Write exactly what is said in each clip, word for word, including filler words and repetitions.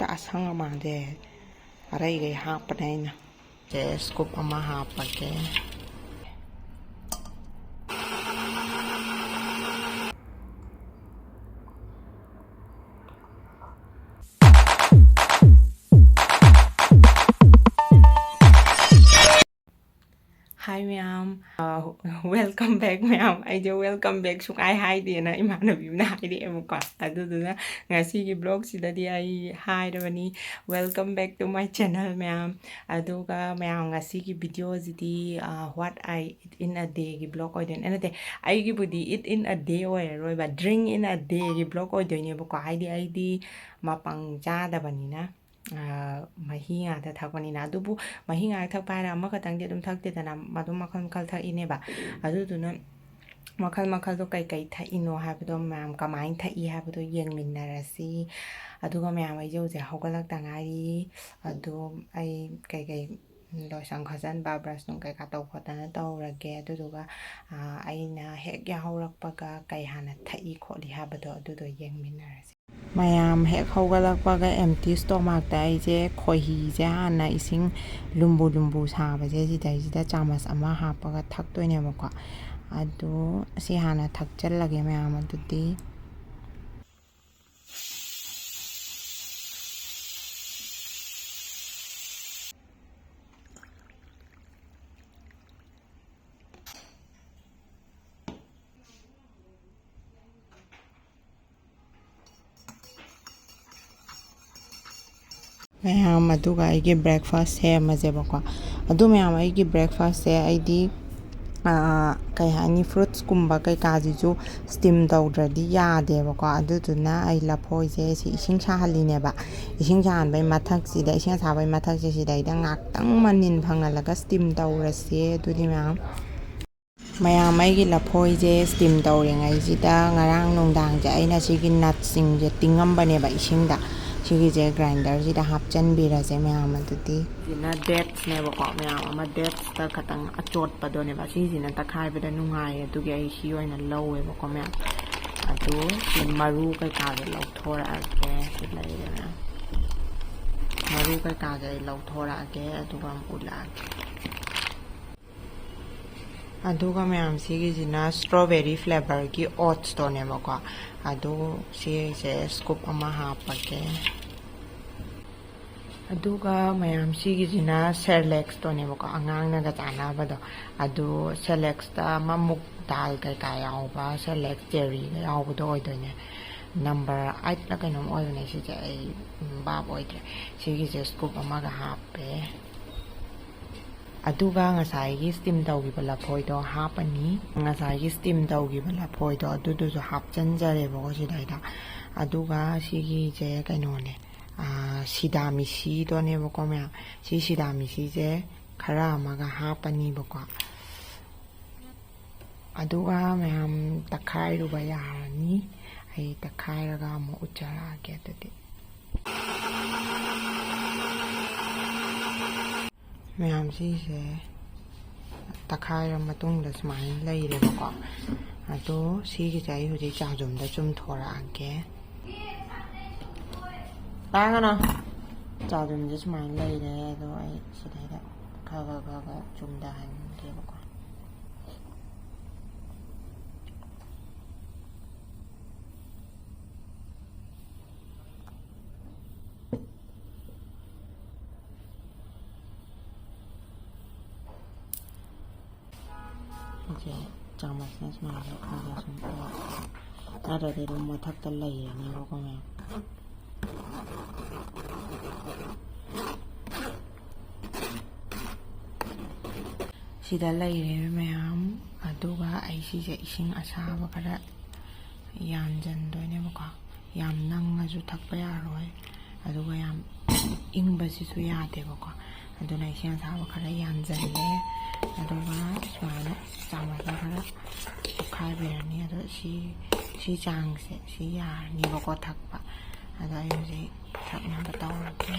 ꯇ ꯑꯁꯪ ꯑꯃꯥꯟꯁꯦ ꯑꯔꯩꯈꯩ ꯍꯥꯞꯄꯅꯦ ꯑꯩꯅ꯫ ꯁꯦ scoop ꯑꯃ ꯍꯥꯞꯄꯒꯦ꯫ Hi ꯃꯌꯥꯝ, welcome back ꯃꯌꯥꯝ꯫ ꯑꯩꯁꯦ welcome back ꯁꯨꯡꯍꯥꯏ ꯍꯥꯏꯗꯦꯅ ꯏꯃꯥꯟꯅꯕꯤ ꯑꯃꯅ ꯍꯥꯏꯔꯛꯑꯦꯕꯀꯣ꯫ ꯑꯗꯨꯗꯨꯅ ꯉꯁꯤꯒꯤ vlogꯁꯤꯗꯗꯤ ꯑꯩ ꯍꯥꯏꯔꯕꯅꯤ, welcome back to my channel ꯃꯌꯥꯝ꯫ ꯑꯗꯨꯒ ꯃꯌꯥꯝ, ꯉꯁꯤꯒꯤ videoꯁꯤꯗꯤ what I eat in a dayꯒꯤ vlog ꯑꯣꯏꯗꯣꯏꯅꯦ꯫ ꯅꯠꯇꯦ, ꯑꯩꯒꯤꯕꯨꯗꯤ eat in a day ꯑꯣꯏꯔꯔꯣꯏꯕ, drink in a dayꯒꯤ vlog ꯑꯣꯏꯗꯣꯏꯅꯦꯕꯀꯣ꯫ ꯍꯥꯏꯗꯤ ꯑꯩꯗꯤ ꯃꯄꯪ ꯆꯥꯗꯕꯅꯤꯅ꯫ ꯃꯍꯤ ꯉꯥꯛꯇ ꯊꯛꯄꯅꯤꯅ꯫ ꯑꯗꯨꯕꯨ ꯃꯍꯤ ꯉꯥꯛꯇ ꯊꯛꯄ ꯍꯥꯏꯔ ꯑꯃꯈꯛꯇꯪꯗꯤ ꯑꯗꯨꯝ ꯊꯛꯇꯦꯗꯅ, ꯑꯗꯨꯝ ꯃꯈꯜ ꯃꯈꯜ ꯊꯛꯏꯅꯦꯕ꯫ ꯑꯗꯨꯗꯨꯅ ꯃꯈꯜ ꯃꯈꯜꯗꯣ ꯀꯩꯀꯩ ꯊꯛꯏꯅꯣ ꯍꯥꯏꯕꯗꯣ, ꯃꯌꯥꯝ ꯀꯃꯥꯏꯅ ꯊꯛꯏ ꯍꯥꯏꯕꯗꯣ ꯌꯦꯡꯃꯤꯟꯅꯔꯁꯤ꯫ ꯑꯗꯨꯒ ꯃꯌꯥꯝ, ꯑꯩꯁꯦ ꯍꯧꯖꯤꯛ ꯍꯧꯒꯠꯂꯛꯇ ꯉꯥꯏꯔꯤ꯫ ꯑꯗꯣ ꯑꯩ ꯀꯩꯀꯩ ꯂꯣꯏꯁꯟ ꯈꯣꯠꯆꯟꯕ, brush ꯅꯨꯡ ꯀꯩꯀꯥ ꯇꯧ ꯈꯣꯠꯇꯅ ꯇꯧꯔꯒꯦ꯫ ꯑꯗꯨꯗꯨꯒ ꯑꯩꯅ ꯍꯦꯛ ꯌꯥꯍꯧꯔꯛꯄꯒ ꯀꯩ ꯍꯥꯟꯅ ꯊꯛꯏ ꯈꯣꯠꯂꯤ ꯍꯥꯏꯕꯗꯣ ꯑꯗꯨꯗꯣ ꯌꯦꯡꯃꯤꯟꯅꯔꯁꯤ꯫ ꯃꯌꯥꯝ, ꯍꯦꯛ ꯍꯧꯒꯠꯂꯛꯄꯒ empty stomachꯇ ꯑꯩꯁꯦ ꯈꯣꯏꯍꯤꯁꯦ ꯍꯥꯟꯅ ꯏꯁꯤꯡ ꯂꯨꯝꯕꯨ ꯂꯨꯝꯕꯨ ꯁꯥꯕꯁꯦ ꯁꯤꯗꯩꯁꯤꯗ ꯆꯥꯃꯁ ꯑꯃ ꯍꯥꯞꯄꯒ ꯊꯛꯇꯣꯏꯅꯦꯕꯀꯣ꯫ ꯑꯗꯣ ꯁꯤ ꯍꯥꯟꯅ ꯊꯛꯆꯜꯂꯒꯦ ꯃꯌꯥꯝ꯫ ꯑꯗꯨꯗꯤ ꯃꯌꯥꯝ, ꯑꯗꯨꯒ ꯑꯩꯒꯤ breakfast ꯁꯦꯝꯃꯁꯦꯕꯀꯣ꯫ ꯑꯗꯨ ꯃꯌꯥꯝ, ꯑꯩꯒꯤ breakfastꯁꯦ ꯑꯩꯗꯤ ꯀꯩ ꯍꯥꯏꯅꯤ, fruitsꯀꯨꯝꯕ ꯀꯩꯀꯥꯁꯤꯁꯨ steam ꯇꯧꯗ꯭ꯔꯗꯤ ꯌꯥꯗꯦꯕꯀꯣ꯫ ꯑꯗꯨꯗꯨꯅ ꯑꯩ ꯂꯐꯣꯏꯁꯦ ꯁꯤ ꯏꯁꯤꯡ ꯁꯥꯍꯜꯂꯤꯅꯦꯕ꯫ ꯏꯁꯤꯡ ꯁꯥꯍꯟꯕꯩ ꯃꯊꯛꯁꯤꯗ, ꯏꯁꯤꯡ ꯑꯁꯥꯕꯩ ꯃꯊꯛꯁꯦ ꯁꯤꯗꯩꯗ ꯉꯥꯛꯇꯪ ꯃꯅꯤꯟ ꯐꯪꯍꯜꯂꯒ steam ꯇꯧꯔꯁꯦ꯫ ꯑꯗꯨꯗꯤ ꯃꯌꯥꯝ, ꯃꯌꯥꯝ, ꯑꯩꯒꯤ ꯂꯐꯣꯏꯁꯦ steam ꯇꯧꯔꯤꯉꯩꯁꯤꯗ ꯉꯔꯥꯡ ꯅꯨꯡꯗꯥꯡꯁꯦ ꯑꯩꯅ ꯁꯤꯒꯤ nutsꯁꯤꯡꯁꯦ ꯇꯤꯡꯉꯝꯕꯅꯦꯕ ꯏꯁꯤꯡꯗ꯫ ꯁꯤꯒꯤꯁꯦ grinderꯁꯤꯗ ꯍꯥꯞꯆꯤꯟꯕꯤꯔꯁꯦ ꯃꯌꯥꯝ꯫ ꯑꯗꯨꯗꯤ ꯁꯤꯅ datesꯅꯦꯕꯀꯣ ꯃꯌꯥꯝ ꯑꯃ, datesꯇ ꯈꯇꯪ ꯑꯆꯣꯠꯄꯗꯣꯅꯦꯕ꯫ ꯁꯤꯁꯤꯅ ꯇꯛꯈꯥꯏꯕꯗ ꯅꯨꯡꯉꯥꯏꯌꯦ, ꯑꯗꯨꯒꯤ ꯑꯩ ꯁꯤ ꯑꯣꯏꯅ ꯂꯧꯋꯦꯕꯀꯣ ꯃꯌꯥꯝ꯫ ꯑꯗꯨ ꯁꯤ ꯃꯔꯨ ꯀꯩꯀꯥꯁꯦ ꯂꯧꯊꯣꯔꯛꯑꯒꯦ꯫ ꯁꯤ ꯂꯩꯔꯦ ꯃꯌꯥꯝ꯫ ꯃꯔꯨ ꯀꯩꯀꯥꯁꯦ ꯑꯩ ꯂꯧꯊꯣꯔꯛꯑꯒꯦ, ꯑꯗꯨꯒ ꯑꯃꯨꯛ ꯎꯠꯂꯛꯑꯒꯦ꯫ ꯑꯗꯨꯒ ꯃꯌꯥꯝ, ꯁꯤꯒꯤꯁꯤꯅ strawberry flavourꯒꯤ oatsꯇꯣꯅꯦꯕꯀꯣ꯫ ꯑꯗꯨ ꯁꯤꯁꯦ scoop ꯑꯃ ꯍꯥꯞꯄꯒꯦ꯫ ꯑꯗꯨꯒ ꯃꯌꯥꯝ, ꯁꯤꯒꯤꯁꯤꯅ Cerelac ꯇꯣꯅꯦꯕꯀꯣ, ꯑꯉꯥꯡꯅꯒ ꯆꯥꯅꯕꯗꯣ꯫ ꯑꯗꯨ Cerelac ꯇ ꯑꯃ ꯃꯨꯛ ꯗꯥꯜ ꯀꯩꯀꯥ ꯌꯥꯎꯕ, Cerelac cherry ꯒ ꯌꯥꯎꯕꯗꯣ ꯑꯣꯏꯗꯣꯏꯅꯦ꯫ Number eight ꯂ ꯀꯩꯅꯣꯝ ꯑꯣꯏꯕꯅꯦ ꯁꯤꯁꯦ, ꯑꯩ ꯚꯥꯞ ꯑꯣꯏꯗ꯭ꯔꯦ꯫ ꯁꯤꯒꯤꯁꯦ scoop ꯑꯃꯒ ꯍꯥꯞꯄꯦ꯫ ꯑꯗꯨꯒ ꯉꯁꯥꯏꯒꯤ steam ꯇꯧꯈꯤꯕ ꯂꯐꯣꯏꯗꯣ ꯍꯥꯞꯄꯅꯤ꯫ ꯉꯁꯥꯏꯒꯤ steam ꯇꯧꯈꯤꯕ ꯂꯐꯣꯏꯗꯣ ꯑꯗꯨꯗꯨꯁꯨ ꯍꯥꯞꯆꯟꯖꯔꯦꯕꯀꯣ ꯁꯤꯗꯩꯗ꯫ ꯑꯗꯨꯒ ꯁꯤꯒꯤꯁꯦ ꯀꯩꯅꯣꯅꯦ, ꯁꯤꯗꯥꯃꯤꯁꯤꯗꯣꯅꯦꯕꯀꯣ ꯃꯌꯥꯝ꯫ ꯁꯤ ꯁꯤꯗꯥꯃꯤꯁꯤꯁꯦ ꯈꯔ ꯑꯃꯒ ꯍꯥꯞꯄꯅꯤꯕꯀꯣ꯫ ꯑꯗꯨꯒ ꯃꯌꯥꯝ ꯇꯛꯈꯥꯏꯔꯨꯕ ꯌꯥꯔꯅꯤ꯫ ꯑꯩ ꯇꯛꯈꯥꯏꯔꯒ ꯑꯃꯨꯛ ꯎꯠꯆꯔꯛꯑꯒꯦ ꯑꯗꯨꯗꯤ꯫ ꯃꯌꯥꯝ, ꯁꯤꯁꯦ ꯇꯛꯈꯥꯏꯔ ꯃꯇꯨꯡꯗ ꯁꯨꯃꯥꯏꯅ ꯂꯩꯔꯦꯕꯀꯣ꯫ ꯑꯗꯣ ꯁꯤꯒꯤꯁꯦ ꯑꯩ ꯍꯧꯖꯤꯛ ꯆꯥꯖꯨꯝꯗ ꯆꯨꯝꯊꯣꯔꯛꯑꯒꯦ꯫ ꯇꯥꯒꯅꯣ꯫ ꯆꯥꯖꯨꯝꯁꯦ ꯁꯨꯃꯥꯏꯅ ꯂꯩꯔꯦ꯫ ꯑꯗꯣ ꯑꯩ ꯁꯤꯗꯩꯗ ꯈꯔ ꯈꯔ ꯈꯔ ꯈꯔ ꯆꯨꯝꯊꯍꯟꯒꯦꯕꯀꯣ꯫ ꯁꯦ ꯆꯥꯃꯁꯅ ꯁꯨꯃꯥꯏꯅ ꯈꯔ ꯁꯨꯝ ꯑꯣꯠꯂꯣ꯫ ꯅꯠꯇ꯭ꯔꯗꯤ ꯑꯗꯨꯝ ꯃꯊꯛꯇ ꯂꯩꯔꯅꯦꯕꯀꯣ ꯃꯌꯥꯝ꯫ ꯁꯤꯗ ꯂꯩꯔꯦ ꯃꯌꯥꯝ꯫ ꯑꯗꯨꯒ ꯑꯩ ꯁꯤꯁꯦ ꯏꯁꯤꯡ ꯑꯁꯥꯕ ꯈꯔ ꯌꯥꯟꯖꯟꯗꯣꯏꯅꯦꯕꯀꯣ꯫ ꯌꯥꯝ ꯅꯪꯉꯁꯨ ꯊꯛꯄ ꯌꯥꯔꯣꯏ, ꯑꯗꯨꯒ ꯌꯥꯝ ꯏꯪꯕꯁꯤꯁꯨ ꯌꯥꯗꯦꯕꯀꯣ꯫ ꯑꯗꯨꯅ ꯏꯁꯤꯡ ꯑꯁꯥꯕ ꯈꯔ ꯌꯥꯟꯖꯜꯂꯦ, ꯑꯗꯨꯒ ꯁꯨꯃꯥꯏꯅ ꯆꯥꯃꯁꯅ ꯈꯔ ꯇꯣꯠꯈꯥꯏꯕꯤꯔꯅꯤ꯫ ꯑꯗꯣ ꯁꯤ, ꯁꯤ ꯆꯥꯡꯁꯦ, ꯁꯤ ꯌꯥꯔꯅꯤꯕꯀꯣ ꯊꯛꯄ꯫ ꯑꯗꯣ ꯑꯩ ꯍꯧꯖꯤꯛ ꯊꯛꯅꯕ ꯇꯧꯔꯒꯦ꯫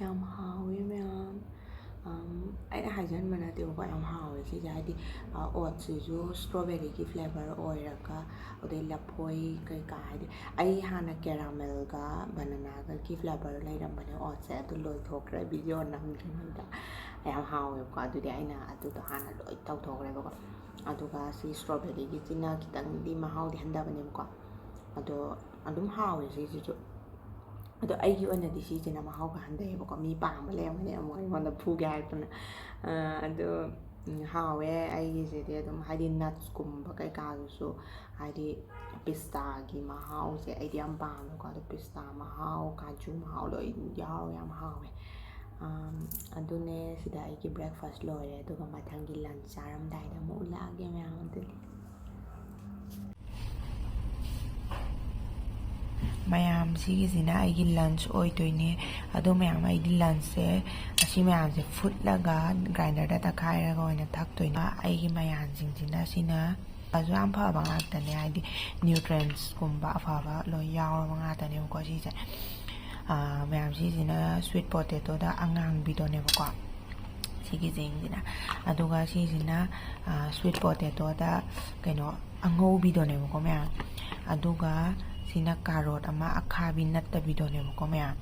ꯌꯥꯝ ꯍꯥꯎꯋꯦ ꯃꯌꯥꯝ꯫ ꯑꯩꯅ ꯍꯥꯏꯖꯟꯕ ꯅꯠꯇꯦꯕꯀꯣ, ꯌꯥꯝ ꯍꯥꯎꯋꯦ ꯁꯤꯁꯦ꯫ ꯍꯥꯏꯗꯤ ꯑꯣꯠꯁꯤꯁꯨ strawberryꯒꯤ flavor ꯑꯣꯏꯔꯒ, ꯑꯗꯩ ꯂꯐꯣꯏ ꯀꯩꯀꯥ, ꯍꯥꯏꯗꯤ ꯑꯩ ꯍꯥꯟꯅ caramelꯒ bananaꯒꯒꯤ flavor ꯂꯩꯔꯝꯕꯅꯦ ꯑꯣꯠꯁꯦ, ꯑꯗꯨ ꯂꯣꯏꯊꯣꯛꯈ꯭ꯔꯦ video ꯅꯝꯗ꯭ꯔꯤꯉꯩꯗ꯫ ꯌꯥꯝ ꯍꯥꯎꯋꯦꯕꯀꯣ꯫ ꯑꯗꯨꯗꯤ ꯑꯩꯅ ꯑꯗꯨꯗꯣ ꯍꯥꯟꯅ ꯂꯣꯏ ꯇꯧꯊꯣꯛꯈ꯭ꯔꯦꯕꯀꯣ꯫ ꯑꯗꯨꯒ ꯁꯤ strawberryꯒꯤꯁꯤꯅ ꯈꯤꯇꯪꯗꯤ ꯃꯍꯥꯎꯗꯤ ꯍꯟꯊꯕꯅꯦꯕꯀꯣ, ꯑꯗꯣ ꯑꯗꯨꯝ ꯍꯥꯎꯋꯦ ꯁꯤꯁꯤꯁꯨ꯫ ꯑꯗꯣ ꯑꯩꯒꯤ ꯑꯣꯏꯅꯗꯤ ꯁꯤꯁꯤꯅ ꯃꯍꯥꯎ ꯈꯔ ꯍꯟꯊꯩꯌꯦꯕꯀꯣ꯫ ꯃꯤ ꯄꯥꯝꯕ ꯂꯩꯔꯝꯒꯅꯤ ꯑꯃꯨꯛ ꯑꯩꯉꯣꯟꯗ ꯐꯨꯒꯦ ꯍꯥꯏꯔꯛꯇꯅ꯫ ꯑꯗꯣ ꯍꯥꯎꯋꯦ ꯑꯩꯒꯤꯁꯤꯗꯤ ꯑꯗꯨꯝ, ꯍꯥꯏꯗꯤ nutsꯀꯨꯝꯕ ꯀꯩꯀꯥꯗꯨꯁꯨ, ꯍꯥꯏꯗꯤ pistaꯒꯤ ꯃꯍꯥꯎꯁꯦ ꯑꯩꯗꯤ ꯌꯥꯝ ꯄꯥꯝꯃꯦꯀꯣ꯫ ꯑꯗꯣ pista ꯃꯍꯥꯎ, ꯀꯥꯖꯨ ꯃꯍꯥꯎ ꯂꯣꯏ ꯌꯥꯎꯔꯒ ꯌꯥꯝ ꯍꯥꯎꯋꯦ꯫ ꯑꯗꯨꯅꯦ, ꯁꯤꯗ ꯑꯩꯒꯤ breakfast ꯂꯣꯏꯔꯦ꯫ ꯑꯗꯨꯒ ꯃꯊꯪꯒꯤ lunch ꯆꯥꯔꯝꯗꯥꯏꯗ ꯑꯃꯨꯛ ꯎꯠꯂꯛꯑꯒꯦ ꯃꯌꯥꯝ꯫ ꯑꯗꯨꯗꯤ ꯃꯌꯥꯝ, ꯁꯤꯒꯤꯁꯤꯅ ꯑꯩꯒꯤ lunch ꯑꯣꯏꯗꯣꯏꯅꯦ꯫ ꯑꯗꯣ ꯃꯌꯥꯝ, ꯑꯩꯗꯤ lunchꯁꯦ ꯑꯁꯤ ꯃꯌꯥꯝꯁꯦ ꯐꯨꯠꯂꯒ grinderꯗ ꯇꯛꯈꯥꯏꯔꯒ ꯑꯣꯏꯅ ꯊꯛꯇꯣꯏꯅꯦ꯫ ꯑꯩꯒꯤ ꯃꯌꯥꯝꯁꯤꯡꯁꯤꯅ ꯁꯤꯅ ꯐꯁꯨ ꯌꯥꯝ ꯐꯕ ꯉꯥꯛꯇꯅꯦ, ꯍꯥꯏꯗꯤ nutrientsꯀꯨꯝꯕ ꯑꯐꯕ ꯂꯣꯏ ꯌꯥꯎꯔꯕ ꯉꯥꯛꯇꯅꯦꯕꯀꯣ ꯁꯤꯁꯦ꯫ ꯃꯌꯥꯝ, ꯁꯤꯁꯤꯅ sweet potatoꯗ ꯑꯉꯥꯡꯕꯤꯗꯣꯅꯦꯕꯀꯣ ꯁꯤꯒꯤꯁꯤꯡꯁꯤꯅ꯫ ꯑꯗꯨꯒ ꯁꯤꯁꯤꯅ sweet potatoꯗ ꯀꯩꯅꯣ ꯑꯉꯧꯕꯤꯗꯣꯅꯦꯕꯀꯣ ꯃꯌꯥꯝ꯫ ꯑꯗꯨꯒ ꯁꯤꯅ carrot ꯑꯃ ꯑꯈꯥꯕꯤ ꯅꯠꯇꯕꯤꯗꯣꯅꯦꯕꯀꯣ ꯃꯌꯥꯝ꯫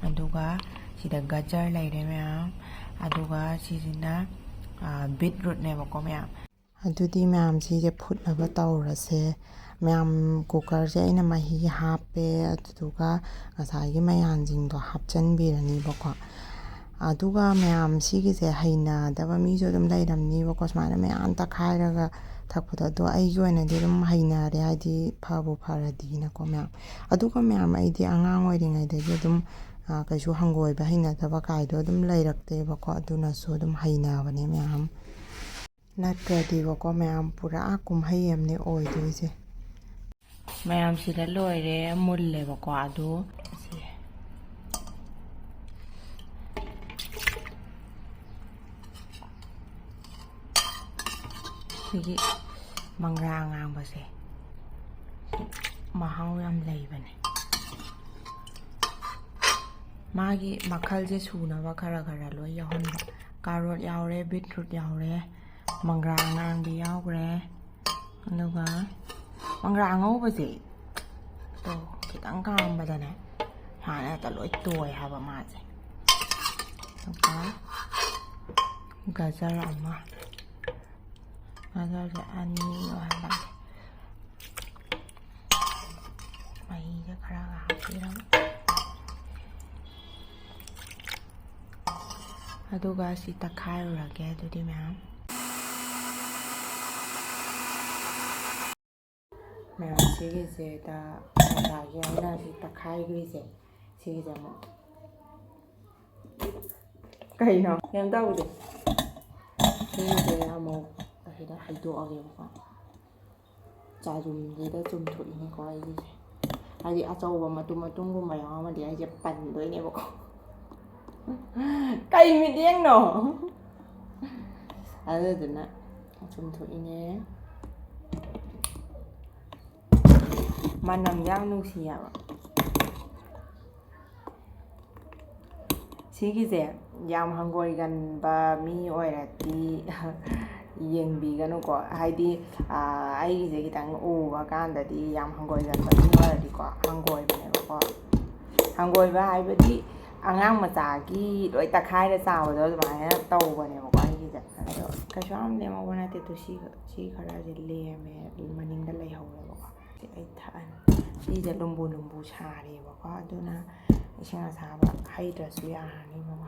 ꯑꯗꯨꯒ ꯁꯤꯗ gajar ꯂꯩꯔꯦ ꯃꯌꯥꯝ꯫ ꯑꯗꯨꯒ ꯁꯤꯁꯤꯅ beetrootꯅꯦꯕꯀꯣ ꯃꯌꯥꯝ꯫ ꯑꯗꯨꯗꯤ ꯃꯌꯥꯝ, ꯁꯤꯁꯦ ꯐꯨꯠꯅꯕ ꯇꯧꯔꯁꯦ꯫ ꯃꯌꯥꯝ, cookerꯁꯦ ꯑꯩꯅ ꯃꯍꯤ ꯍꯥꯞꯄꯦ, ꯑꯗꯨꯗꯨꯒ ꯉꯁꯥꯏꯒꯤ ꯃꯌꯥꯟꯁꯤꯡꯗꯣ ꯍꯥꯞꯆꯤꯟꯕꯤꯔꯅꯤꯕꯀꯣ꯫ ꯑꯗꯨꯒ ꯃꯌꯥꯝ, ꯁꯤꯒꯤꯁꯦ ꯍꯩꯅꯗꯕ ꯃꯤꯁꯨ ꯑꯗꯨꯝ ꯂꯩꯔꯝꯅꯤꯕꯀꯣ, ꯁꯨꯃꯥꯏꯅ ꯃꯌꯥꯝ ꯇꯛꯈꯥꯏꯔꯒ ꯊꯛꯄꯗꯣ꯫ ꯑꯗꯣ ꯑꯩꯒꯤ ꯑꯣꯏꯅꯗꯤ ꯑꯗꯨꯝ ꯍꯩꯅꯔꯦ, ꯍꯥꯏꯗꯤ ꯐꯕꯨ ꯐꯔꯗꯤꯅꯀꯣ ꯃꯌꯥꯝ꯫ ꯑꯗꯨꯒ ꯃꯌꯥꯝ, ꯑꯩꯗꯤ ꯑꯉꯥꯡ ꯑꯣꯏꯔꯤꯉꯩꯗꯒꯤ ꯑꯗꯨꯝ ꯀꯩꯁꯨ ꯍꯪꯒꯣꯏꯕ ꯍꯩꯅꯗꯕ ꯀꯥꯏꯗꯣ ꯑꯗꯨꯝ ꯂꯩꯔꯛꯇꯦꯕꯀꯣ, ꯑꯗꯨꯅꯁꯨ ꯑꯗꯨꯝ ꯍꯩꯅꯕꯅꯦ ꯃꯌꯥꯝ꯫ ꯅꯠꯇ꯭ꯔꯗꯤꯕꯀꯣ ꯃꯌꯥꯝ, ꯄꯨꯔꯥ ꯀꯨꯝꯍꯩ ꯑꯃꯅꯦ ꯑꯣꯏꯗꯣꯏꯁꯦ꯫ ꯃꯌꯥꯝ, ꯁꯤꯗ ꯂꯣꯏꯔꯦ, ꯃꯨꯜꯂꯦꯕꯀꯣ꯫ ꯑꯗꯨ ꯁꯤꯒꯤ ꯃꯪꯒ꯭ꯔꯥ ꯑꯉꯥꯡꯕꯁꯦ ꯃꯍꯥꯎ ꯌꯥꯝ ꯂꯩꯕꯅꯦ꯫ ꯃꯥꯒꯤ ꯃꯈꯜꯁꯦ ꯁꯨꯅꯕ ꯈꯔ ꯈꯔ ꯂꯣꯏ ꯌꯥꯎꯍꯟꯕ꯫ ꯀꯥꯔꯣꯠ ꯌꯥꯎꯔꯦ, ꯕꯤꯠꯔꯨꯠ ꯌꯥꯎꯔꯦ, ꯃꯪꯒ꯭ꯔꯥ ꯑꯉꯥꯡꯕꯤ ꯌꯥꯎꯈ꯭ꯔꯦ, ꯑꯗꯨꯒ ꯃꯪꯒ꯭ꯔꯥ ꯑꯉꯧꯕꯁꯦ ꯇꯣ ꯈꯤꯇꯪ ꯀꯥꯝꯕꯗꯅꯦ ꯁꯨꯃꯥꯏꯅ ꯍꯦꯛꯇ ꯂꯣꯏ ꯇꯣꯏ ꯍꯥꯏꯕ ꯃꯥꯁꯦ꯫ ꯑꯗꯨꯒ ꯒꯖꯔ ꯑꯃ, ꯒꯖꯔꯁꯦ ꯑꯅꯤ ꯑꯣꯏꯍꯜꯂꯒꯦ꯫ ꯃꯍꯤꯁꯦ ꯈꯔꯒ ꯍꯥꯞꯄꯤꯔꯒ, ꯑꯗꯨꯒ ꯁꯤ ꯇꯛꯈꯥꯏꯔꯨꯔꯒꯦ꯫ ꯑꯗꯨꯗꯤ ꯃꯌꯥꯝ, ꯃꯌꯥꯝ ꯁꯤꯒꯤꯁꯦ ꯉꯁꯥꯏꯒꯤ ꯑꯩꯅ ꯁꯤ ꯇꯛꯈꯥꯏꯈ꯭ꯔꯤꯁꯦ, ꯁꯤꯒꯤꯁꯦ ꯑꯃꯨꯛ ꯀꯩꯅꯣ ꯀꯩꯝ ꯇꯧꯗꯦ꯫ ꯁꯤꯁꯦ ꯑꯃꯨꯛ ꯑꯁꯤꯗ ꯍꯩꯗꯣꯛꯑꯒꯦꯕꯀꯣ꯫ ꯆꯥꯖꯨꯝꯁꯤꯗ ꯆꯨꯝꯊꯣꯛꯏꯅꯦꯀꯣ ꯑꯩꯒꯤꯁꯦ꯫ ꯍꯥꯏꯗꯤ ꯑꯆꯧꯕ ꯃꯇꯨꯝ ꯃꯇꯨꯝꯒꯨꯝꯕ ꯌꯥꯎꯔꯝꯃꯗꯤ ꯑꯩꯁꯦ ꯄꯟꯗꯣꯏꯅꯦꯕꯀꯣ꯫ ꯀꯩ ꯃꯤꯠꯌꯦꯡꯅꯣ? ꯑꯗꯨꯗꯨꯅ ꯆꯨꯝꯊꯣꯛꯏꯅꯦ꯫ ꯃꯅꯝ ꯌꯥꯝ ꯅꯨꯡꯁꯤ ꯍꯥꯏꯕ꯫ ꯁꯤꯒꯤꯁꯦ ꯌꯥꯝ ꯍꯪꯒꯣꯏꯒꯟꯕ ꯃꯤ ꯑꯣꯏꯔꯗꯤ ꯌꯦꯡꯕꯤꯒꯅꯨꯀꯣ꯫ ꯍꯥꯏꯗꯤ, ꯑꯥ, ꯑꯩꯒꯤꯁꯦ ꯈꯤꯇꯪ ꯎꯕ ꯀꯥꯟꯗꯗꯤ ꯌꯥꯝ ꯍꯪꯒꯣꯏꯒꯟꯕ ꯃꯤ ꯑꯣꯏꯔꯗꯤꯀꯣ, ꯍꯪꯒꯣꯏꯕꯅꯦꯕꯀꯣ꯫ ꯍꯪꯒꯣꯏꯕ ꯍꯥꯏꯕꯗꯤ ꯑꯉꯥꯡ ꯃꯆꯥꯒꯤ ꯂꯣꯏ ꯇꯛꯈꯥꯏꯔ ꯆꯥꯕꯗꯣ ꯑꯗꯨꯃꯥꯏꯅ ꯇꯧꯕꯅꯦꯕꯀꯣ ꯑꯩꯒꯤꯁꯦ꯫ ꯑꯗꯣ ꯀꯩꯁꯨ ꯌꯥꯝ ꯂꯦꯝꯍꯧꯕ ꯅꯠꯇꯦ꯫ ꯑꯗꯣ ꯁꯤ, ꯁꯤ ꯈꯔꯁꯦ ꯂꯦꯝꯃꯦ, ꯃꯅꯤꯡꯗ ꯂꯩꯍꯧꯔꯦꯕꯀꯣ꯫ ꯁꯤ ꯑꯩ ꯊꯛꯑꯅꯤ꯫ ꯁꯤꯁꯦ ꯂꯨꯝꯕꯨ ꯂꯨꯝꯕꯨ ꯁꯥꯔꯤꯕꯀꯣ, ꯑꯗꯨꯅ ꯏꯁꯤꯡ ꯑꯁꯥꯕ ꯍꯩꯗ꯭ꯔꯁꯨ ꯌꯥꯔꯅꯤꯕꯀꯣ꯫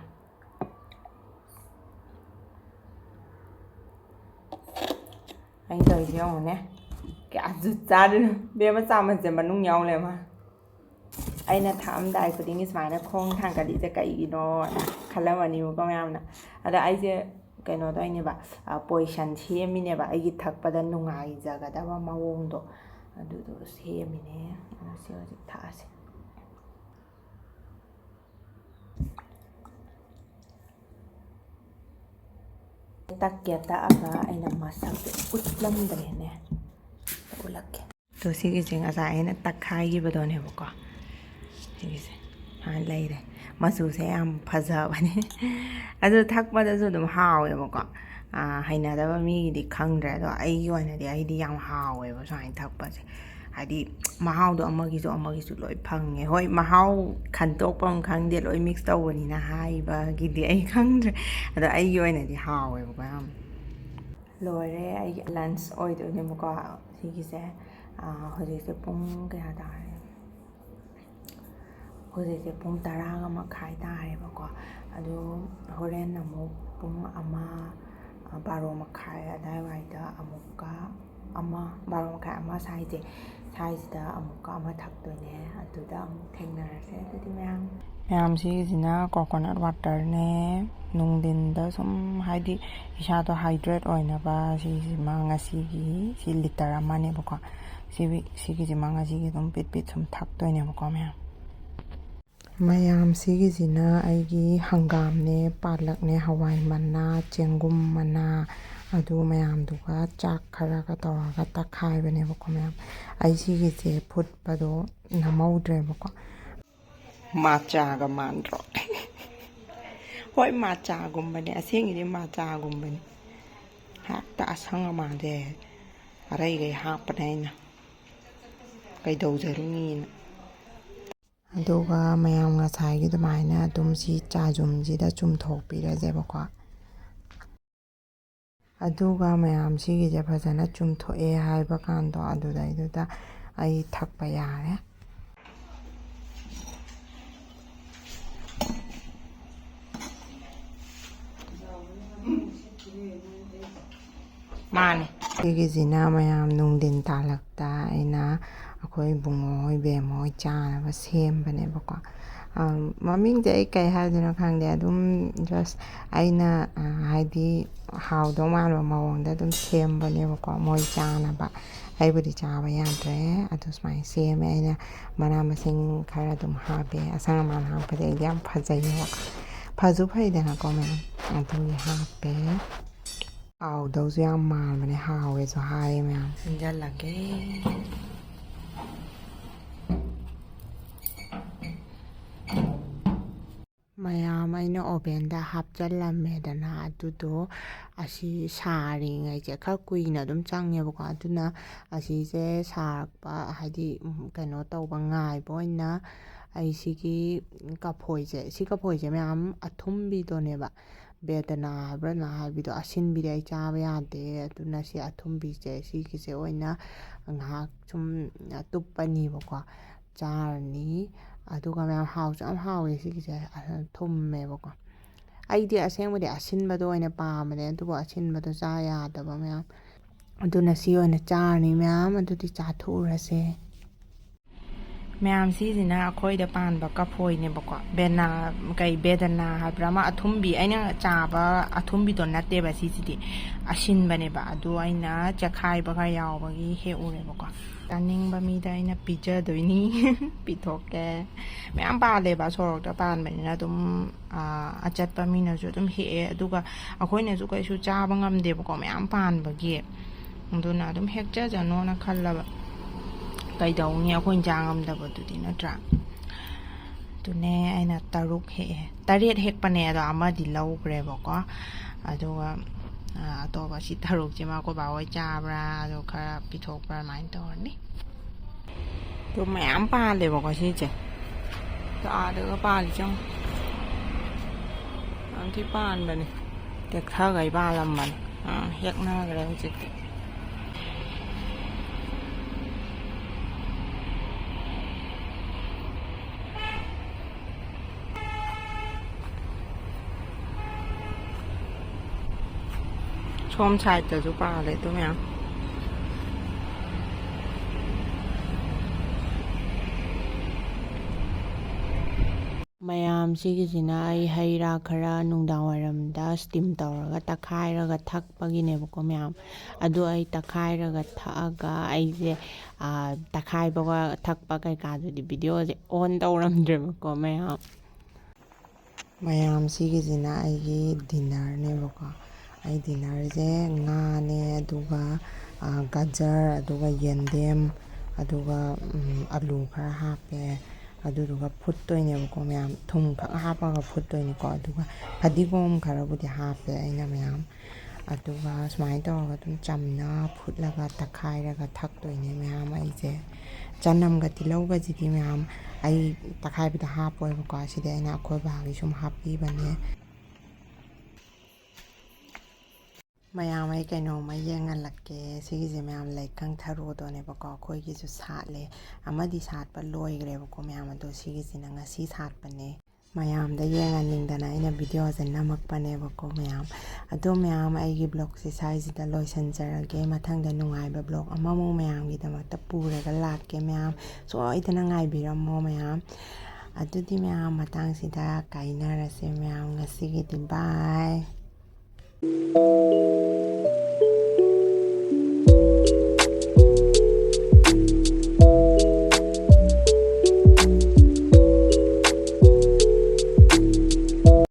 ꯑꯩꯅ ꯇꯧꯔꯤꯁꯦ ꯌꯦꯡꯉꯨꯅꯦ, ꯀꯌꯥ ꯖꯨꯠ ꯆꯥꯗꯣꯏꯅꯣ ꯕꯦꯝꯃ, ꯆꯥꯃꯁꯁꯦ ꯃꯅꯨꯡ ꯌꯥꯎ ꯂꯩꯔꯝꯃꯦ꯫ ꯑꯩꯅ ꯊꯛꯑꯝꯗꯥꯏ ꯈꯨꯗꯤꯡꯒꯤ ꯁꯨꯃꯥꯏꯅ ꯈꯣꯡ ꯊꯥꯡꯒꯠꯂꯤꯁꯦ ꯀꯩꯒꯤꯅꯣ ꯈꯜꯂꯝꯃꯅꯤꯕꯀꯣ ꯃꯌꯥꯝꯅ꯫ ꯑꯗ ꯑꯩꯁꯦ ꯀꯩꯅꯣ ꯇꯧꯔꯤꯅꯦꯕ, ꯄꯣꯖꯤꯁꯟ ꯁꯦꯝꯃꯤꯅꯦꯕ, ꯑꯩꯒꯤ ꯊꯛꯄꯗ ꯅꯨꯡꯉꯥꯏꯖꯒꯗꯕ ꯃꯑꯣꯡꯗꯣ ꯑꯗꯨꯗꯣ ꯁꯦꯝꯃꯤꯅꯦ꯫ ꯑꯗꯣ ꯁꯤ ꯍꯧꯖꯤꯛ ꯊꯛꯑꯁꯦ꯫ ꯇꯛꯀꯦ ꯇꯛꯑꯒ ꯑꯩꯅ ꯃꯁꯛꯇꯣ ꯎꯠꯂꯝꯗ꯭ꯔꯦꯅꯦ꯫ ꯎꯠꯂꯛꯀꯦ꯫ ꯑꯗꯣ ꯁꯤꯒꯤꯁꯦ ꯉꯁꯥꯏ ꯑꯩꯅ ꯇꯛꯈꯥꯏꯈꯤꯕꯗꯣꯅꯦꯕꯀꯣ꯫ ꯁꯤꯒꯤꯁꯦ ꯁꯨꯃꯥꯏꯅ ꯂꯩꯔꯦ꯫ ꯃꯆꯨꯁꯦ ꯌꯥꯝ ꯐꯖꯕꯅꯦ꯫ ꯑꯗꯨ ꯊꯛꯄꯗꯁꯨ ꯑꯗꯨꯝ ꯍꯥꯎꯋꯦꯕꯀꯣ꯫ ꯑꯥ, ꯍꯩꯅꯗꯕ ꯃꯤꯒꯤꯗꯤ ꯈꯪꯗ꯭ꯔꯦ, ꯑꯗꯣ ꯑꯩꯒꯤ ꯑꯣꯏꯅꯗꯤ ꯑꯩꯗꯤ ꯌꯥꯝ ꯍꯥꯎꯋꯦꯕ ꯁꯨꯃꯥꯏꯅ ꯊꯛꯄꯁꯦ꯫ ꯍꯥꯏꯗꯤ ꯃꯍꯥꯎꯗꯣ ꯑꯃꯒꯤꯁꯨ ꯑꯃꯒꯤꯁꯨ ꯂꯣꯏ ꯐꯪꯉꯦ꯫ ꯍꯣꯏ, ꯃꯍꯥꯎ ꯈꯟꯇꯣꯛꯄ ꯑꯃ ꯈꯪꯗꯦ, ꯂꯣꯏ ꯃꯤꯛꯁ ꯇꯧꯕꯅꯤꯅ ꯍꯥꯏꯕꯒꯤꯗꯤ ꯑꯩ ꯈꯪꯗ꯭ꯔꯦ꯫ ꯑꯗꯣ ꯑꯩꯒꯤ ꯑꯣꯏꯅꯗꯤ ꯍꯥꯎꯋꯦꯕꯀꯣ ꯌꯥꯝ꯫ ꯂꯣꯏꯔꯦ ꯑꯩꯒꯤ ꯂꯟꯁ ꯑꯣꯏꯗꯣꯏꯅꯦꯕꯀꯣ ꯁꯤꯒꯤꯁꯦ꯫ ꯑꯥ, ꯍꯧꯖꯤꯛꯁꯦ ꯄꯨꯡ ꯀꯌꯥ ꯇꯥꯔꯦ? ꯍꯧꯖꯤꯛꯁꯦ ꯄꯨꯡ ꯇꯔꯥꯒ ꯃꯈꯥꯏ ꯇꯥꯔꯦꯕꯀꯣ꯫ ꯑꯗꯣ ꯍꯣꯔꯦꯟ ꯑꯃꯨꯛ ꯄꯨꯡ ꯑꯃ, ꯕꯥꯔꯣ ꯃꯈꯥꯏ ꯑꯗꯥꯏꯋꯥꯏꯗ ꯑꯃꯨꯛꯀ, ꯑꯃ, ꯕꯥꯔꯣ ꯃꯈꯥꯏ, ꯑꯃ ꯁ꯭ꯋꯥꯏꯁꯦ, ꯁ꯭ꯋꯥꯏꯁꯤꯗ ꯑꯃꯨꯛꯀ ꯑꯃ ꯊꯛꯇꯣꯏꯅꯦ꯫ ꯑꯗꯨꯗ ꯑꯃꯨꯛ ꯊꯦꯡꯅꯔꯁꯦ ꯑꯗꯨꯗꯤ ꯃꯌꯥꯝ꯫ ꯃꯌꯥꯝ, ꯁꯤꯒꯤꯁꯤꯅ coconut waterꯅꯦ꯫ ꯅꯨꯡꯊꯤꯟꯗ ꯁꯨꯝ, ꯍꯥꯏꯗꯤ, ꯏꯁꯥꯗꯣ ꯍꯥꯏꯗ꯭ꯔꯦꯠ ꯑꯣꯏꯅꯕ ꯁꯤꯁꯤꯃ ꯉꯁꯤꯒꯤ, ꯁꯤ ꯂꯤꯇꯔ ꯑꯃꯅꯦꯕꯀꯣ꯫ ꯁꯤ, ꯁꯤꯒꯤꯁꯤꯃ ꯉꯁꯤꯒꯤ ꯑꯗꯨꯝ ꯄꯤꯠ ꯄꯤꯠ ꯁꯨꯝ ꯊꯛꯇꯣꯏꯅꯦꯕꯀꯣ ꯃꯌꯥꯝ꯫ ꯃꯌꯥꯝ, ꯁꯤꯒꯤꯁꯤꯅ ꯑꯩꯒꯤ ꯍꯪꯒꯥꯝꯅꯦ, ꯄꯥꯂꯛꯅꯦ, ꯍꯋꯥꯏ ꯃꯅꯥ, ꯆꯦꯡꯒꯨꯝ ꯃꯅꯥ, ꯑꯗꯨ ꯃꯌꯥꯝꯗꯨꯒ ꯆꯥꯛ ꯈꯔꯒ ꯇꯧꯔꯒ ꯇꯛꯈꯥꯏꯕꯅꯦꯕꯀꯣ ꯃꯌꯥꯝ꯫ ꯑꯩ ꯁꯤꯒꯤꯁꯦ ꯐꯨꯠꯄꯗꯣ ꯅꯝꯍꯧꯗ꯭ꯔꯦꯕꯀꯣ꯫ ꯃꯥꯆꯥꯒ ꯃꯥꯟꯗ꯭ꯔꯣ? ꯍꯣꯏ, ꯃꯥꯆꯥꯒꯨꯝꯕꯅꯦ, ꯑꯁꯦꯡꯒꯤꯗꯤ ꯃꯥꯆꯥꯒꯨꯝꯕꯅꯦ꯫ ꯍꯦꯛꯇ ꯑꯁꯪ ꯑꯃꯥꯟꯁꯦ ꯑꯔꯩꯒꯩ ꯍꯥꯞꯄꯅꯦ ꯑꯩꯅ, ꯀꯩꯗꯧꯖꯔꯨꯅꯤꯅ꯫ ꯑꯗꯨꯒ ꯃꯌꯥꯝ ꯉꯁꯥꯏꯒꯤ ꯑꯗꯨꯃꯥꯏꯅ ꯑꯗꯨꯝ ꯁꯤ ꯆꯥꯖꯨꯝꯁꯤꯗ ꯆꯨꯝꯊꯣꯛꯄꯤꯔꯁꯦꯕꯀꯣ꯫ ꯑꯗꯨꯒ ꯃꯌꯥꯝ ꯁꯤꯒꯤꯁꯦ ꯐꯖꯅ ꯆꯨꯝꯊꯣꯛꯑꯦ ꯍꯥꯏꯕ ꯀꯥꯟꯗꯣ ꯑꯗꯨꯗꯩꯗꯨꯗ ꯑꯩ ꯊꯛꯄ ꯌꯥꯔꯦ꯫ ꯃꯥꯅꯦ꯫ ꯁꯤꯒꯤꯁꯤꯅ ꯃꯌꯥꯝ ꯅꯨꯡꯊꯤꯟ ꯇꯥꯜꯂꯛꯇ ꯑꯩꯅ ꯑꯩꯈꯣꯏ ꯏꯕꯨꯡꯉꯣ ꯍꯣꯏ, ꯕꯦꯝꯃ ꯍꯣꯏ ꯆꯥꯅꯕ ꯁꯦꯝꯕꯅꯦꯕꯀꯣ꯫ ꯑꯝ, ꯃꯃꯤꯡꯁꯦ ꯑꯩ ꯀꯩ ꯍꯥꯏꯗꯣꯏꯅꯣ ꯈꯪꯗꯦ꯫ ꯑꯗꯨꯝ just ꯑꯩꯅ, ꯑ, ꯍꯥꯏꯗꯤ ꯍꯥꯎꯗꯧ ꯃꯥꯟꯕ ꯃꯑꯣꯡꯗ ꯑꯗꯨꯝ ꯁꯦꯝꯕꯅꯦꯕꯀꯣ, ꯃꯣꯏ ꯆꯥꯅꯕ꯫ ꯑꯩꯕꯨꯗꯤ ꯆꯥꯕ ꯌꯥꯗ꯭ꯔꯦ꯫ ꯑꯗꯨ ꯁꯨꯃꯥꯏꯅ ꯁꯦꯝꯃꯦ꯫ ꯑꯩꯅ ꯃꯅꯥ ꯃꯁꯤꯡ ꯈꯔ ꯑꯗꯨꯝ ꯍꯥꯞꯄꯦ꯫ ꯑꯁꯪ ꯑꯃꯥꯟ ꯍꯥꯞꯄꯗꯤ ꯑꯩꯗꯤ ꯌꯥꯝ ꯐꯖꯩꯌꯦꯕ꯫ ꯐꯁꯨ ꯐꯩꯗꯅꯀꯣ ꯃꯌꯥꯝ꯫ ꯑꯗꯨꯒꯤ ꯍꯥꯞꯄꯦ꯫ ꯍꯥꯎꯗꯧꯁꯨ ꯌꯥꯝ ꯃꯥꯟꯕꯅꯦ, ꯍꯥꯎꯋꯦꯁꯨ ꯍꯥꯏꯌꯦ ꯃꯌꯥꯝ꯫ ꯏꯟꯖꯜꯂꯒꯦ꯫ ꯃꯌꯥꯝ ꯑꯩꯅ ꯑꯣꯚꯦꯟꯗ ꯍꯥꯞꯆꯜꯂꯝꯃꯦꯗꯅ, ꯑꯗꯨꯗꯣ ꯑꯁꯤ ꯁꯥꯔꯤꯉꯩꯁꯦ ꯈꯔ ꯀꯨꯏꯅ ꯑꯗꯨꯝ ꯆꯪꯉꯦꯕꯀꯣ꯫ ꯑꯗꯨꯅ ꯑꯁꯤꯁꯦ ꯁꯥꯔꯛꯄ, ꯍꯥꯏꯗꯤ, ꯎꯝ, ꯀꯩꯅꯣ ꯇꯧꯕ ꯉꯥꯏꯕ ꯑꯣꯏꯅ ꯑꯩ ꯁꯤꯒꯤ ꯀꯐꯣꯏꯁꯦ, ꯁꯤ ꯀꯐꯣꯏꯁꯦ ꯃꯌꯥꯝ ꯑꯊꯨꯝꯕꯤꯗꯣꯅꯦꯕ, ꯕꯦꯗꯅꯥ ꯍꯥꯏꯕ꯭ꯔꯥ ꯅ ꯍꯥꯏꯕꯤꯗꯣ, ꯑꯁꯤꯟꯕꯤꯗꯤ ꯑꯩ ꯆꯥꯕ ꯌꯥꯗꯦ꯫ ꯑꯗꯨꯅ ꯁꯤ ꯑꯊꯨꯝꯕꯤꯁꯦ, ꯁꯤꯒꯤꯁꯦ ꯑꯣꯏꯅ ꯉꯥꯏꯍꯥꯛ ꯁꯨꯝ ꯇꯨꯞꯄꯅꯤꯕꯀꯣ, ꯆꯥꯔꯅꯤ꯫ ꯑꯗꯨꯒ ꯃꯌꯥꯝ ꯍꯥꯎꯁꯨ ꯌꯥꯝ ꯍꯥꯎꯋꯦ ꯁꯤꯒꯤꯁꯦ, ꯑ, ꯊꯨꯝꯃꯦꯕꯀꯣ꯫ ꯑꯩꯗꯤ ꯑꯁꯦꯡꯕꯗꯤ ꯑꯁꯤꯟꯕꯗꯣ ꯑꯣꯏꯅ ꯄꯥꯝꯕꯅꯦ, ꯑꯗꯨꯕꯨ ꯑꯁꯤꯟꯕꯗꯣ ꯆꯥ ꯌꯥꯗꯕ ꯃꯌꯥꯝ꯫ ꯑꯗꯨꯅ ꯁꯤ ꯑꯣꯏꯅ ꯆꯥꯔꯅꯤ ꯃꯌꯥꯝ꯫ ꯑꯗꯨꯗꯤ ꯆꯥꯊꯣꯛꯎꯔꯁꯦ꯫ ꯃꯌꯥꯝ, ꯁꯤꯁꯤꯅ ꯑꯩꯈꯣꯏꯗ ꯄꯥꯟꯕ ꯀꯐꯣꯏꯅꯦꯕꯀꯣ꯫ ꯕꯦꯅꯥ, ꯀꯩ, ꯕꯦꯗꯅꯥ ꯍꯥꯏꯕ꯭ꯔꯥ, ꯑꯃ ꯑꯊꯨꯝꯕꯤ, ꯑꯩꯅ ꯆꯥꯕ ꯑꯊꯨꯝꯕꯤꯗꯣ ꯅꯠꯇꯦꯕ ꯁꯤꯁꯤꯗꯤ, ꯑꯁꯤꯟꯕꯅꯦꯕ꯫ ꯑꯗꯨ ꯑꯩꯅ ꯆꯦꯈꯥꯏꯕꯒ ꯌꯥꯎꯕꯒꯤ ꯍꯦꯛꯎꯔꯦꯕꯀꯣ꯫ ꯆꯥꯅꯤꯡꯕ ꯃꯤꯗ ꯑꯩꯅ ꯄꯤꯖꯗꯣꯏꯅꯤ꯫ ꯄꯤꯊꯣꯛꯀꯦ꯫ ꯃꯌꯥꯝ ꯄꯥꯜꯂꯦꯕ, ꯁꯣꯔꯣꯛꯇ ꯄꯥꯟꯕꯅꯤꯅ ꯑꯗꯨꯝ, ꯑꯥ, ꯑꯆꯠꯄ ꯃꯤꯅꯁꯨ ꯑꯗꯨꯝ ꯍꯦꯛꯑꯦ, ꯑꯗꯨꯒ ꯑꯩꯈꯣꯏꯅꯁꯨ ꯀꯩꯁꯨ ꯆꯥꯕ ꯉꯝꯗꯦꯕꯀꯣ, ꯃꯌꯥꯝ ꯄꯥꯟꯕꯒꯤ꯫ ꯑꯗꯨꯅ ꯑꯗꯨꯝ ꯍꯦꯛꯆꯖꯅꯣꯅ ꯈꯜꯂꯕ꯫ ꯀꯩꯗꯧꯅꯤ, ꯑꯩꯈꯣꯏꯅ ꯆꯥ ꯉꯝꯗꯕꯗꯨꯗꯤ, ꯅꯠꯇ꯭ꯔꯥ? ꯑꯗꯨꯅꯦ, ꯑꯩꯅ ꯇꯔꯨꯛ ꯍꯦꯛꯑꯦ, ꯇꯔꯦꯠ ꯍꯦꯛꯄꯅꯦ, ꯑꯗꯣ ꯑꯃꯗꯤ ꯂꯧꯈ꯭ꯔꯦꯕꯀꯣ꯫ ꯑꯗꯨꯒ, ꯑ, ꯑꯇꯣꯞꯄ ꯁꯤ ꯇꯔꯨꯛꯁꯤꯃ ꯑꯩꯈꯣꯏ ꯕꯥ ꯍꯣꯏ ꯆꯥꯕ꯭ꯔꯥ, ꯑꯗꯣ ꯈꯔ ꯄꯤꯊꯣꯛꯄ꯭ꯔꯥ, ꯑꯗꯨꯃꯥꯏꯅ ꯇꯧꯔꯅꯤ꯫ ꯑꯗꯨ ꯃꯌꯥꯝ ꯄꯥꯜꯂꯦꯕꯀꯣ ꯁꯤꯁꯦ꯫ ꯑꯗꯣ ꯑꯥꯗꯒ ꯄꯥꯜꯂꯤꯁꯦ ꯌꯦꯡꯉꯣ꯫ ꯌꯥꯝ ꯊꯤ ꯄꯥꯟꯕꯅꯦ꯫ ꯇꯦꯛꯊꯒꯩ ꯄꯥꯜꯂꯝꯕꯅꯦ꯫ ꯑꯥ, ꯍꯦꯛꯅꯈ꯭ꯔꯦ ꯍꯧꯖꯤꯛꯇꯤ꯫ ꯁꯣꯝ ꯁꯥꯏꯠꯇꯁꯨ ꯄꯥꯜꯂꯦ ꯑꯗꯨ ꯃꯌꯥꯝ꯫ ꯃꯌꯥꯝ, ꯁꯤꯒꯤꯁꯤꯅ ꯑꯩ ꯍꯩ ꯔꯥ ꯈꯔ ꯅꯨꯡꯗꯥꯡ ꯋꯥꯏꯔꯝꯗ steam ꯇꯧꯔꯒ ꯇꯛꯈꯥꯏꯔꯒ ꯊꯛꯄꯒꯤꯅꯦꯕꯀꯣ ꯃꯌꯥꯝ꯫ ꯑꯗꯨ ꯑꯩ ꯇꯛꯈꯥꯏꯔꯒ ꯊꯛꯑꯒ ꯑꯩꯁꯦ, ꯑꯥ, ꯇꯛꯈꯥꯏꯕꯒ ꯊꯛꯄ ꯀꯩꯀꯥꯗꯨꯗꯤ videoꯁꯦ on ꯇꯧꯔꯝꯗ꯭ꯔꯦꯕꯀꯣ ꯃꯌꯥꯝ꯫ ꯃꯌꯥꯝ, ꯁꯤꯒꯤꯁꯤꯅ ꯑꯩꯒꯤ dinnerꯅꯦꯕꯀꯣ꯫ ꯑꯩ dinnerꯁꯦ ꯉꯥꯅꯦ, ꯑꯗꯨꯒ, ꯑꯥ, ꯒꯖꯔ, ꯑꯗꯨꯒ ꯌꯦꯟꯗꯦꯝ, ꯑꯗꯨꯒ, ꯎꯝ, ꯑꯂꯨ ꯈꯔ ꯍꯥꯞꯄꯦ꯫ ꯑꯗꯨꯗꯨꯒ ꯐꯨꯠꯇꯣꯏꯅꯦꯕꯀꯣ ꯃꯌꯥꯝ, ꯊꯨꯝ ꯈꯛ ꯍꯥꯞꯄꯒ ꯐꯨꯠꯇꯣꯏꯅꯤꯀꯣ꯫ ꯑꯗꯨꯒ ꯐꯗꯤꯒꯣꯝ ꯈꯔꯕꯨꯗꯤ ꯍꯥꯞꯄꯦ ꯑꯩꯅ ꯃꯌꯥꯝ꯫ ꯑꯗꯨꯒ ꯁꯨꯃꯥꯏꯅ ꯇꯧꯔꯒ ꯑꯗꯨꯝ ꯆꯝꯅ ꯐꯨꯠꯂꯒ ꯇꯛꯈꯥꯏꯔꯒ ꯊꯛꯇꯣꯏꯅꯦ ꯃꯌꯥꯝ꯫ ꯑꯩꯁꯦ ꯆꯅꯝꯒ ꯇꯤꯜꯍꯧꯒꯁꯤꯗꯤ ꯃꯌꯥꯝ ꯑꯩ ꯇꯛꯈꯥꯏꯕꯗ ꯍꯥꯞꯄꯣꯏꯕꯀꯣ, ꯁꯤꯗꯤ ꯑꯩꯅ ꯑꯩꯈꯣꯏ ꯕꯥꯒꯤ ꯁꯨꯝ ꯍꯥꯞꯄꯤꯕꯅꯦ꯫ ꯃꯌꯥꯝ, ꯑꯩ ꯀꯩꯅꯣꯝꯃ ꯌꯦꯡꯍꯜꯂꯛꯀꯦ꯫ ꯁꯤꯒꯤꯁꯦ ꯃꯌꯥꯝ ꯂꯩꯀꯪ ꯊꯔꯣꯗꯣꯅꯦꯕꯀꯣ, ꯑꯩꯈꯣꯏꯒꯤꯁꯨ ꯁꯥꯠꯂꯦ꯫ ꯑꯃꯗꯤ ꯁꯥꯠꯄ ꯂꯣꯏꯈ꯭ꯔꯦꯕꯀꯣ ꯃꯌꯥꯝ, ꯑꯗꯣ ꯁꯤꯒꯤꯁꯤꯅ ꯉꯁꯤ ꯁꯥꯠꯄꯅꯦ꯫ ꯃꯌꯥꯝꯗ ꯌꯦꯡꯍꯟꯅꯤꯡꯗꯅ ꯑꯩꯅ ꯚꯤꯗꯤꯑꯣꯁꯦ ꯅꯝꯃꯛꯄꯅꯦꯕꯀꯣ ꯃꯌꯥꯝ꯫ ꯑꯗꯣ ꯃꯌꯥꯝ, ꯑꯩꯒꯤ ꯕ꯭ꯂꯣꯒꯁꯦ ꯁ꯭ꯋꯥꯏꯁꯤꯗ ꯂꯣꯏꯁꯤꯟꯖꯔꯒꯦ꯫ ꯃꯊꯪꯗ ꯅꯨꯡꯉꯥꯏꯕ ꯕ꯭ꯂꯣꯒ ꯑꯃꯃꯨꯛ ꯃꯌꯥꯝꯒꯤꯗꯃꯛꯇ ꯄꯨꯔꯒ ꯂꯥꯛꯀꯦ ꯃꯌꯥꯝ꯫ ꯁꯣꯏꯗꯅ ꯉꯥꯏꯕꯤꯔꯝꯃꯣ ꯃꯌꯥꯝ꯫ ꯑꯗꯨꯗꯤ ꯃꯌꯥꯝ, ꯃꯇꯥꯡꯁꯤꯗ ꯀꯥꯏꯅꯔꯁꯦ ꯃꯌꯥꯝ꯫ ꯉꯁꯤꯒꯤꯗꯤ ꯕꯥꯏ꯫